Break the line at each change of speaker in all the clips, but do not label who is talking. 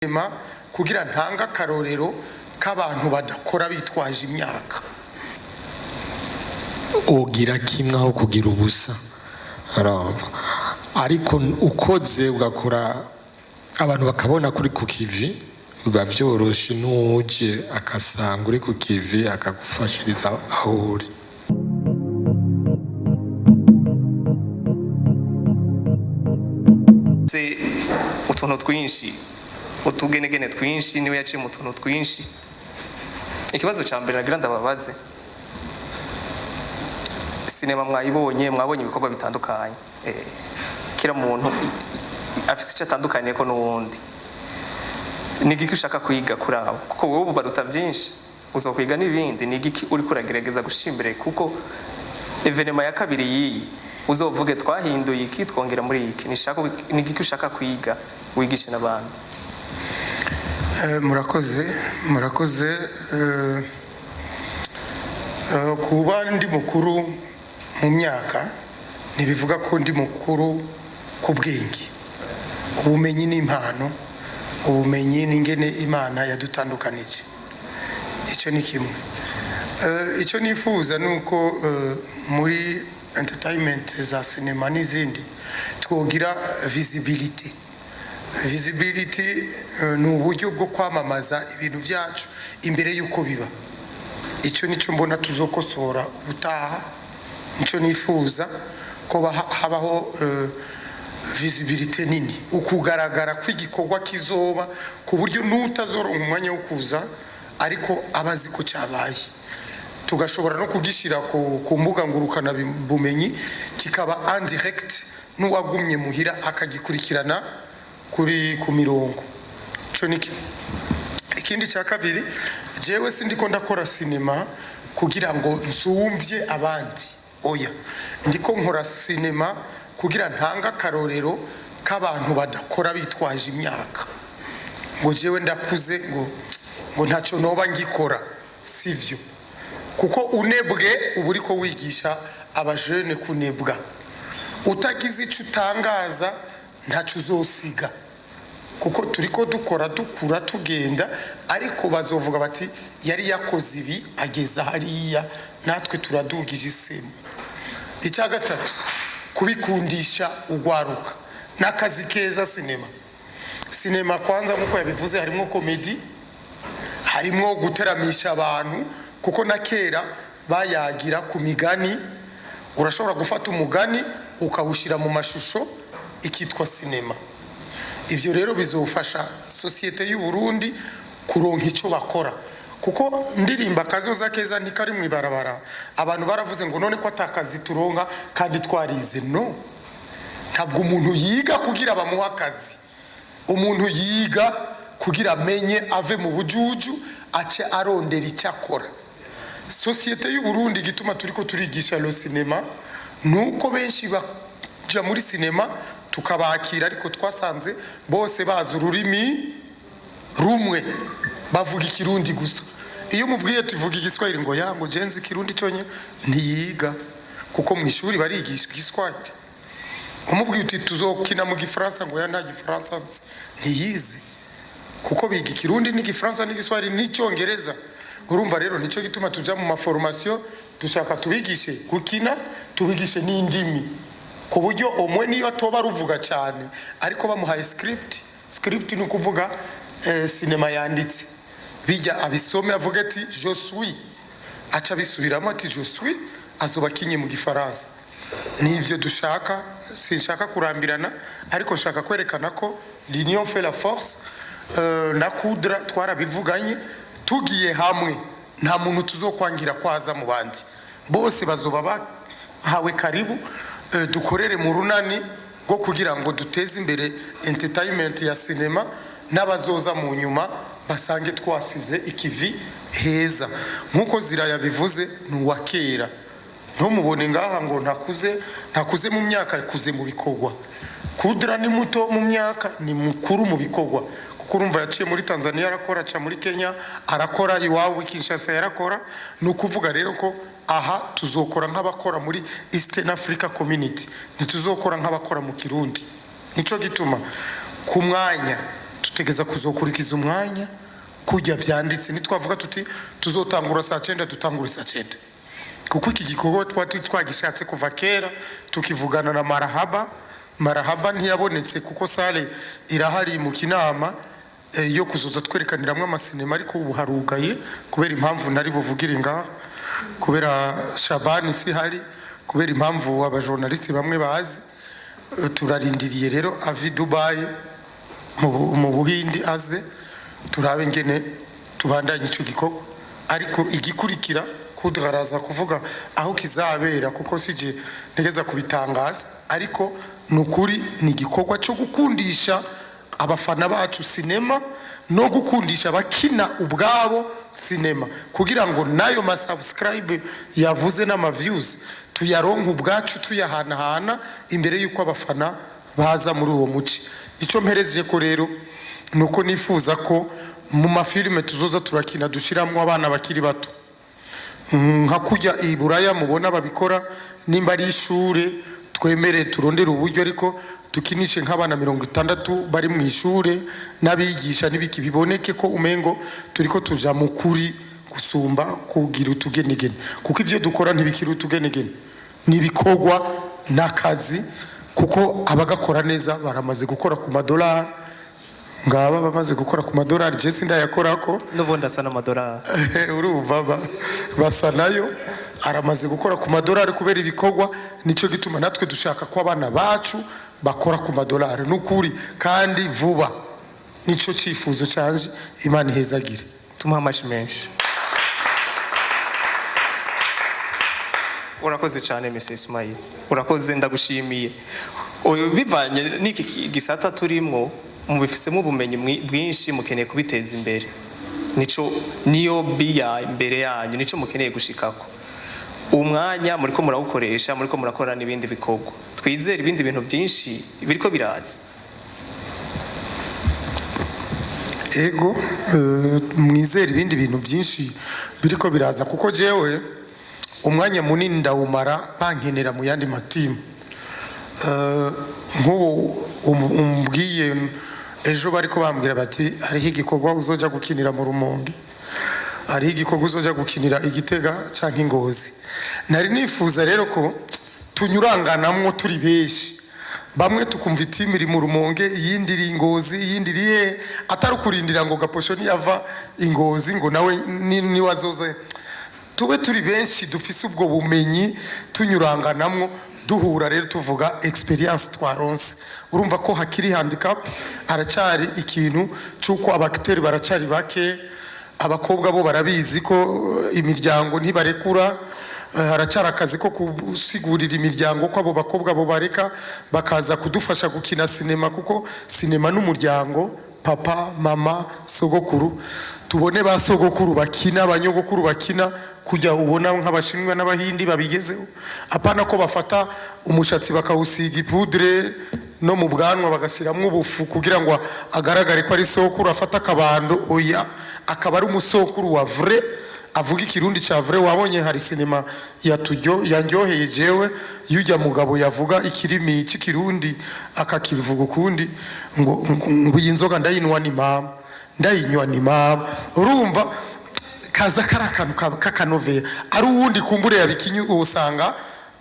Sinema kugira ntange akarorero k'abantu badakora bitwaje imyaka.
Ugira kimwe aho kugira ubusa. Urumva, ariko ukoze ugakora, abantu bakabona kuri ku kivi, biba vyoroshe n'uje akasanga uri ku kivi akagufashiriza aho uri.
Se utuntu twinshi, utugenegene twinshi, niwe yaciye mu tuntu twinshi. Ikibazo cya mbere nagira ndababaze: sinema mwayibonye, mwabonye ibikorwa bitandukanye. Kila muntu afise icyo atandukaniye ko n'uwundi. Ni igiki ushaka kwiga kuri abo? Kuko wowe ubu baruta byinshi, uzokwiga n'ibindi. Ni igiki uriko uragerageza gushira imbere? Kuko événement ya kabiri y'iyi uzovuge: "Twahinduye iki, twongera muri iki." Ni igiki ushaka kwiga wigishe n'abandi?
Murakoze, murakoze. Kuba ndi mukuru mu myaka ntibivuga ko ndi mukuru ku bwenge. Ubumenyi ni impano, ubumenyi ni ingene Imana yadutandukanije. Icyo ni kimwe. Icyo nifuza ni uko muri entertainment za sinema n'izindi twogira visibility. Visibility ni uburyo bwo kwamamaza ibintu byacu imbere y'uko biba. Icyo nicyo mbona tuzokosora ubutaha. Nicyo nifuza ko habaho visibility nini, ukugaragara kw'igikorwa kizoba, ku buryo n'utazoronka umwanya wo kuza ariko aba azi ko cyabaye, tugashobora no kugishyira ku mbuga ngurukana bumenyi, kikaba en direct, n'uwagumye muhira akagikurikirana kuri ku mirongo. Ico ni kimwe. Ikindi cya kabiri, jewe sindiko ndakora sinema kugira ngo nsumvye abandi, oya. Ndiko nkora sinema kugira ntange akarorero k'abantu badakora bitwaje imyaka, ngo jewe ndakuze, ngo ntacyo noba ngikora. Sivyo, kuko unebwe uba uriko wigisha abajene kunebwa. Utagize icyo utangaza, ntacyo uzosiga, kuko turiko dukora, dukura, tugenda, ariko bazovuga bati: "Yari yakoze ibi, ageza hariya, natwe turadugije isemu." Icya gatatu, kubikundisha ugwaruka n'akazi keza. Sinema, sinema kwanza, nk'uko yabivuze, harimo comédie, harimo guteramisha abantu, kuko na kera bayagira ku migani. Urashobora gufata umugani ukawushyira mu mashusho, ikitwa sinema. Ibyo rero bizofasha sosiyete y'u Burundi kuronka icyo bakora, kuko ndirimba "Kazoza keza ntikari mu ibarabara". Abantu baravuze ngo: "None ko atakazi turonka kandi twarize?" No, ntabwo umuntu yiga kugira bamuhe akazi. Umuntu yiga kugira amenye, ave mu bujuju, ace arondera icyo akora. Sosiyete y'u Burundi, igituma turiko turigisha le cinéma nuko benshi baja muri sinema tukabakira, ariko twasanze bose bazi ururimi rumwe, bavuga Ikirundi gusa. Iyo umubwiye tuvuga Igiswahili, ngo ya ngo jenze Ikirundi cyonyine, ntiyiga, kuko mu ishuri barigisha Igiswahili. Umubwiye uti: "Tuzokina mu Gifaransa", ngo: "Ya, nta Gifaransa nzi." Ntiyize, kuko biga Ikirundi n'Igifaransa n'Igiswahili n'Icyongereza. Urumva rero, nicyo gituma tuja mu ma formation. Dushaka tubigishe gukina, tubigishe n'indimi, ku buryo umwe niyo atoba aruvuga cyane, ariko bamuhaye script, script ni ukuvuga sinema yanditse, bijya abisome, avuge ati: "Je suis", aca abisubiramo ati: "Je suis", azoba akinye mu Gifaransa. Nivyo dushaka. Sinshaka kurambirana, ariko nshaka kwerekana ko l'union fait la force. Na Kudra twarabivuganye, tugiye hamwe nta muntu tuzokwangira kwaza mu bandi, bose bazoba bahawe karibu. Dukorere mu runani rwo kugira ngo duteze imbere entertainment ya sinema, n'abazoza mu nyuma basange twasize ikivi heza. Nk'uko Zira yabivuze, ni uwa kera. Ntumubone ngaha ngo ntakuze. Ntakuze mu myaka, akuze mu bikorwa. Kudra ni muto mu myaka, ni mukuru mu bikorwa, kuko urumva yaciye muri Tanzania arakora, aca muri Kenya arakora, iwabo i Kinshasa yarakora. Ni ukuvuga rero ko aha tuzokora nk'abakora muri Eastern Africa Community, ntituzokora nk'abakora mu Kirundi. Nicyo gituma ku mwanya tutegerezwa. Dutegeza kuzokurikiza umwanya kujya vyanditse. Nitwavuga tuti tuzotangura saa 9, dutangura saa 9, kuko iki gikorwa twari twagishatse kuva kera, tukivugana na Marahaba. Marahaba ntiyabonetse, kuko salle irahari mu Kinama yo kuzoza twerekaniramwo amasinema, ariko ubu harugaye kubera impamvu nari buvugire ngaha, kubera Shabani si hari, kubera impamvu abajournaliste bamwe bazi. Turarindiriye rero avi Dubai mu Buhindi, aze turabe ngene tubandanye icyo gikorwa. Ariko igikurikira kudaraza kuvuga aho kizabera, kuko sije ntegeza kubitangaza, ariko ni ukuri ni igikorwa cyo gukundisha abafana bacu sinema no gukundisha abakina ubwabo sinema, kugira ngo nayo ma subscribe yavuze n'ama views tuyaronke ubwacu, tuyahanahana imbere y'uko abafana baza muri uwo muci. Icyo mpereje ko rero ni uko nifuza ko mu mafilime tuzoza turakina dushiramwo abana bakiri bato, nka kujya i Buraya mubona babikora. Nimba ari ishure, twemere turondere uburyo, ariko dukinishe nk'abana 60 bari mu ishure n'abigisha n'ibiki, biboneke ko umengo turiko tuja mu kuri gusumba kugira utugenegene, kuko ivyo dukora ntibikiri utugenegene, ni ibikorwa n'akazi, kuko abagakora neza baramaze gukora ku madolari. Ngaba bamaze gukora ku madolari, je sindayakorako.
N'ubundi asa n'amadolari.
Urumva basa nayo, aramaze gukora ku madolari kubera ibikorwa. Nicyo gituma natwe dushaka ko abana bacu bakora ku madolari n'ukuri kandi vuba. Nicyo cyifuzo canje. Imana ihezagire.
Tumuhe amashi menshi. Urakoze cyane, Mr Ismail, urakoze, ndagushimiye. Uyu bivanye n'iki gisata turimwo, mubifisemo ubumenyi bwinshi, mukeneye kubiteza imbere. Nico niyo biya imbere yanyu, nico mukeneye gushikako. Umwanya muriko murawukoresha, muriko murakora n'ibindi bikorwa, twizere ibindi bintu byinshi biriko biraza.
Ego, mwizere ibindi bintu byinshi biriko biraza, kuko jewe umwanya munini ndawumara bankenera mu yandi matimu. Nk'ubu umbwiye ejo, bariko bambwira bati hariho igikorwa uzoja gukinira mu Rumonge, hariho igikorwa uzoja gukinira i Gitega canke i Ngozi. Nari nifuza rero ko tunyuranganamwo turi benshi, bamwe tukumva itimu iri mu Rumonge, iyindi iri i Ngozi, iyindi iri he, atari ukurindira ngo Gaposho niyava i Ngozi ngo nawe niwe azoze. Tube turi benshi dufise ubwo bumenyi, tunyuranganamwo, duhura rero tuvuga experience twaronse. Urumva ko hakiri handicap, haracyari ikintu cy'uko abakiteri baracari bake. Abakobwa bo barabizi ko imiryango ntibarekura. Haracyari akazi ko gusigurira imiryango ko abo bakobwa bo bareka bakaza kudufasha gukina sinema, kuko sinema n'umuryango, papa, mama, sogokuru. Tubone ba sogokuru bakina, abanyogokuru bakina, kujya ubona nk'Abashinwa n'Abahindi babigezeho. Apana ko bafata umushatsi bakawusiga ipudre, no mu bwanwa bagashyiramo ubufu kugira ngo agaragare ko ari sokuru, afata akabando, oya, akaba ari umusokuru wa vrai, avuga Ikirundi cya vrai. Wabonye hari sinema ya tujyo yanryoheye jewe, yujya mugabo yavuga ikirimi cy'Ikirundi akakivuga ukundi, ngo iyi nzoga ndayinywa ni mama, ndayinywa ni mama. Urumva kaza kari akantu k'akanovera, ari uwundi kumbure yabikinye usanga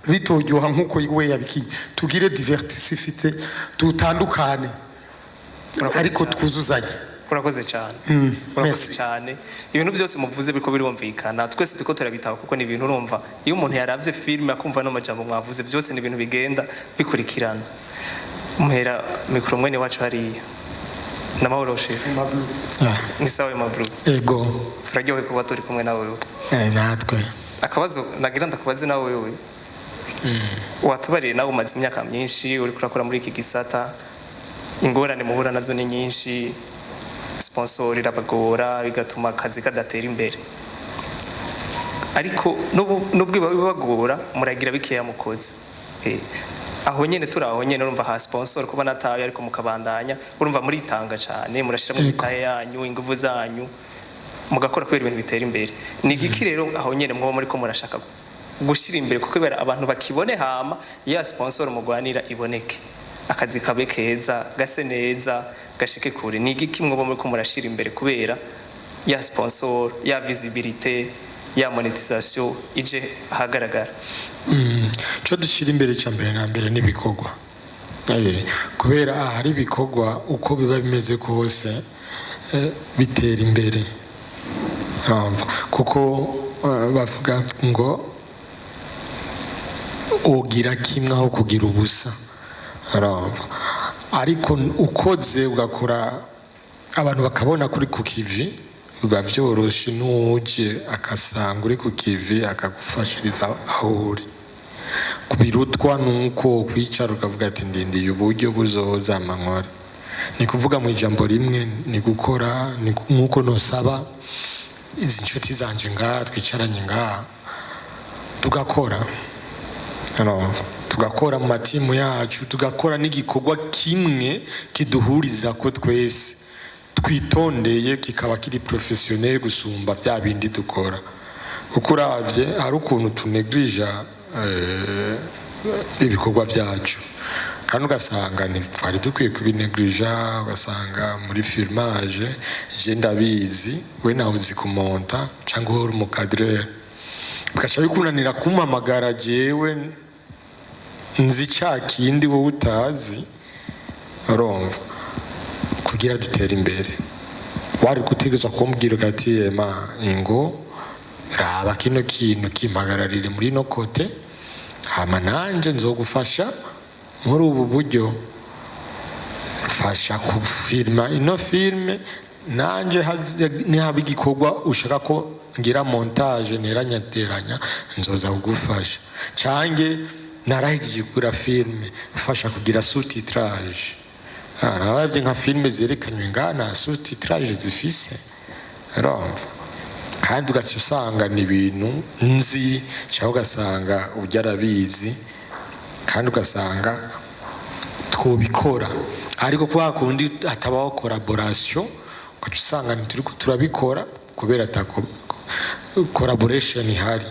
bitoryoha nk'uko we yabikinye. Tugire diversité, dutandukane ariko twuzuzanye.
Urakoze cyane. Urakoze
Merci.
cyane. Ibintu byose muvuze biriko birumvikana, twese turiko turabitaba, kuko ni ibintu urumva iyo umuntu yaravye filime akumva n'amajambo mwavuze byose, ni ibintu bigenda bikurikirana. Muhera mikoro mwene wacu hariya. Namahoro, chef. Ni sawa, Mabru?
Ego.
Turaryohewe kuba turi kumwe nawe wewe.
Natwe.
Akabazo nagira ndakubaze nawe, wewe watubariye nawe umaze imyaka myinshi uriko urakora muri iki gisata, ingorane muhura nazo ni nyinshi, sponsor irabagora, bigatuma akazi kadatera imbere, ariko nubwo biba bibagora muragira bikeya mukoze. Aho nyene turi, aho nyene urumva ha sponsor kuba nataye, ariko mukabandanya, urumva muritanga cyane, murashiramo imitahe yanyu, inguvu zanyu, mugakora kubera ibintu bitera imbere. Ni igiki rero aho nyene mwoba muriko murashaka gushyira imbere kuko kubera abantu bakibone, hama ya sponsor mugwanira iboneke, akazi kabe keza, gase neza? Gashike kure. Ni igiki mwoba muriko murashira imbere kubera ya sponsor, ya visibilité, ya monétisation ije ahagaragara?
Cyo dushyira imbere cya mbere na mbere n'ibikorwa. Kubera ahari ibikorwa, uko biba bimeze kose, bitera imbere. Urumva? Kuko bavuga ngo ugira kimwe aho kugira ubusa. Urumva? Ariko ukoze ugakora, abantu bakabona kuri ku kivi, biba byoroshe n'uje akasanga uri ku kivi akagufashiriza aho uri. Birutwa nuko kwicara ukavuga ati: "Ndindiye uburyo buzoza amankore." Ni kuvuga mu ijambo rimwe, ni gukora. Ni nk'uko nosaba izi nshuti zanje ngaha twicaranye ngaha, tugakora. Urumva? Tugakora mu matimu yacu, tugakora n'igikorwa kimwe kiduhuriza ko twese twitondeye, kikaba kiri professionnel gusumba bya bindi dukora. Kuko uravye, hari ukuntu tunegirija ibikorwa byacu, kandi ugasanga ntitwari dukwiye kubinegirija. Ugasanga muri filmage je ndabizi, we nawe uzi kumonta cyangwa uri umu cadreur, bigaca bikunanira kumpamagara jewe nzi ca kindi wowe utazi. Urumva, kugira dutere imbere wari gutegerezwa kumbwira ugati: "Ema ingo raba kino kintu, kimpagararire muri ino côté, hama nanje nzogufasha muri ubu buryo, mfasha kufilma ino filme, nanje nihaba igikorwa ushaka ko ngira montage, nteranya teranya, nzoza kugufasha, cange narahejeje kugura filme, mfasha kugira sous-titrage." Naravye nka filme zerekanywe ngaha, nta sous-titrage zifise. Urumva? Kandi ugaca usanga ni ibintu nzi, cyangwa ugasanga ujya arabizi, kandi ugasanga twobikora, ariko kwa kundi hatabaho collaboration, ugaca usanga ntituri turabikora kubera ata collaboration ihari.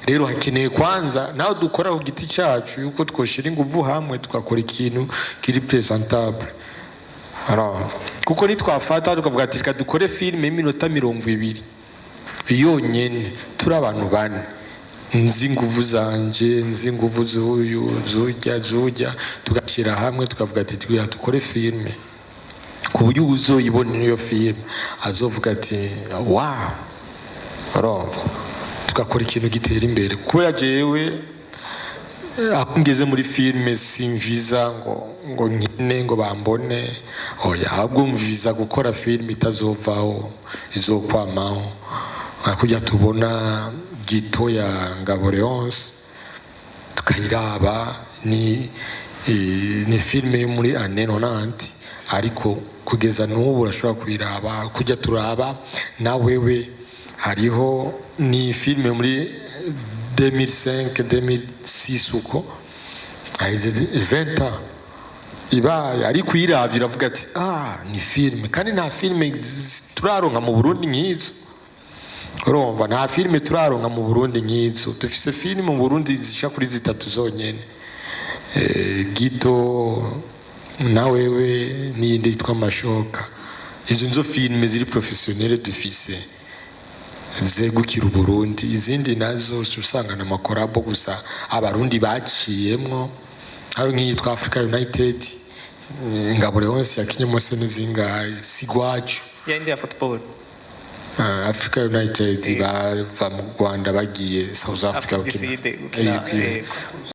Rero hakeneye kwanza nawe dukora ku giti cyacu, yuko twoshira inguvu hamwe tugakora ikintu kiri présentable. Urumva? Kuko nitwafata tukavuga ati: "Reka dukore filime y'iminota 20 yonyene," turi abantu bane, nzi inguvu zanje, nzi inguvu z'uyu, zujya, zujya, tugashyira hamwe tukavuga ati: "Twiha dukore filime," ku buryo uzoyibona iyo filime azovuga ati: "Wow." Urumva? Tugakora ikintu gitera imbere. Kubera jewe aho ngeze muri filime, simviza ngo nkine ngo bambone, oya, ahubwo mviza gukora filime itazovaho, izokwamaho, nka kujya tubona Gito ya Ngabo Leonce, tukayiraba, ni filime yo muri années 90, ariko kugeza n'ubu urashobora kuyiraba. Kujya turaba na wewe, hariho ni filime muri 2005, 2006, uko haheze 20 ans ibaye, ariko uyiravye uravuga ati: "Ah, ni filime." Kandi nta filime turaronka mu Burundi nk'izo. Urumva, nta filime turaronka mu Burundi nk'izo. Dufise filime mu Burundi zishika kuri zitatu zonyene: Gito, na wewe, n'iyindi yitwa Mashoka. Izo nizo filime ziri professionnel dufise zegukira Uburundi. Izindi nazo uca usanga na ma collabo gusa Abarundi baciyemwo. Hari nk'iyitwa Africa United, Ngabo Leonce yakinyemo se n'izingahe sigwacu.
Ya indi ya football.
Africa United, bava mu Rwanda bagiye South Africa
Africa
gukina.
du Sud gukina.